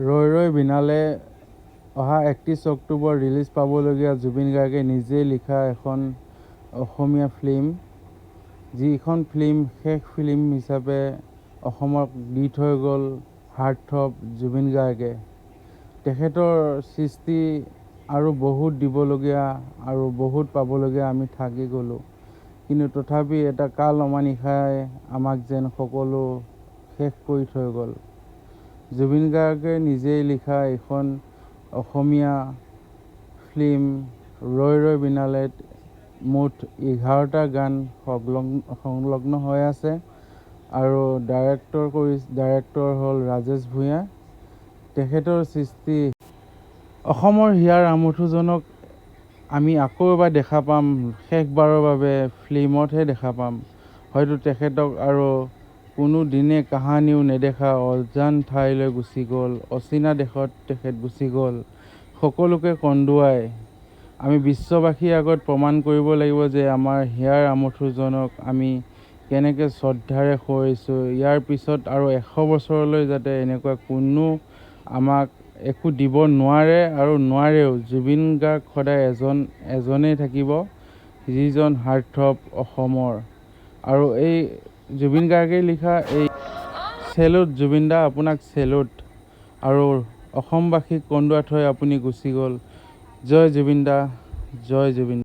ৰৈ ৰৈ বিনালে অহা 31 অক্টোবৰ ৰিলিজ পাবলগীয়া জুবিন গাৰ্গে নিজে লিখা এখন অসমীয়া ফিল্ম, যিখন ফিল্ম শেষ ফিল্ম হিচাপে অসমক দি থৈ গ'ল হাৰ্টথ্ৰব জুবিন গাৰ্গে। তেখেতৰ সৃষ্টি আৰু বহুত দিবলগীয়া আৰু বহুত পাবলগীয়া আমি থাকি গ'লোঁ, কিন্তু তথাপি এটা কাল অমানিশাই আমাক যেন সকলো শেষ কৰি থৈ গ'ল। জুবিন গাৰ্গে নিজেই লিখা এইখন অসমীয়া ফিল্ম ৰৈ ৰৈ বিনালেত মুঠ 11টা গান সংলগ্ন হৈ আছে আৰু ডাইৰেক্টৰ হ'ল ৰাজেশ ভূঞা। তেখেতৰ সৃষ্টি অসমৰ হিয়াৰ আমঠুজনক আমি আকৌ এবাৰ দেখা পাম, শেষবাৰৰ বাবে ফিল্মতহে দেখা পাম। হয়তো তেখেতক আৰু কোনো দিনে কাহানিও নেদেখা অজান ঠাইলৈ গুচি গ'ল, অচিনা দেশত তেখেত গুচি গ'ল সকলোকে কন্দুৱাই। আমি বিশ্ববাসীৰ আগত প্ৰমাণ কৰিব লাগিব যে আমাৰ হিয়াৰ আমঠুজনক আমি কেনেকৈ শ্ৰদ্ধাৰে সোঁৱৰিছোঁ। ইয়াৰ পিছত আৰু 100 বছৰলৈ যাতে এনেকুৱা কোনো আমাক একো দিব নোৱাৰে আৰু নোৱাৰেও। জুবিন গাৰ্গ সদায় এজনেই থাকিব, যিজন হাৰ্টথ্ৰব অসমৰ। আৰু এই জুবিন গাৰ্গে লিখা এই চেলুট জুবিন দা, আপোনাক চেলুট। আৰু অসমবাসীক কন্দুৱাই থৈ আপুনি গুচি গ'ল। জয় জুবিন দা, জয় জুবিন।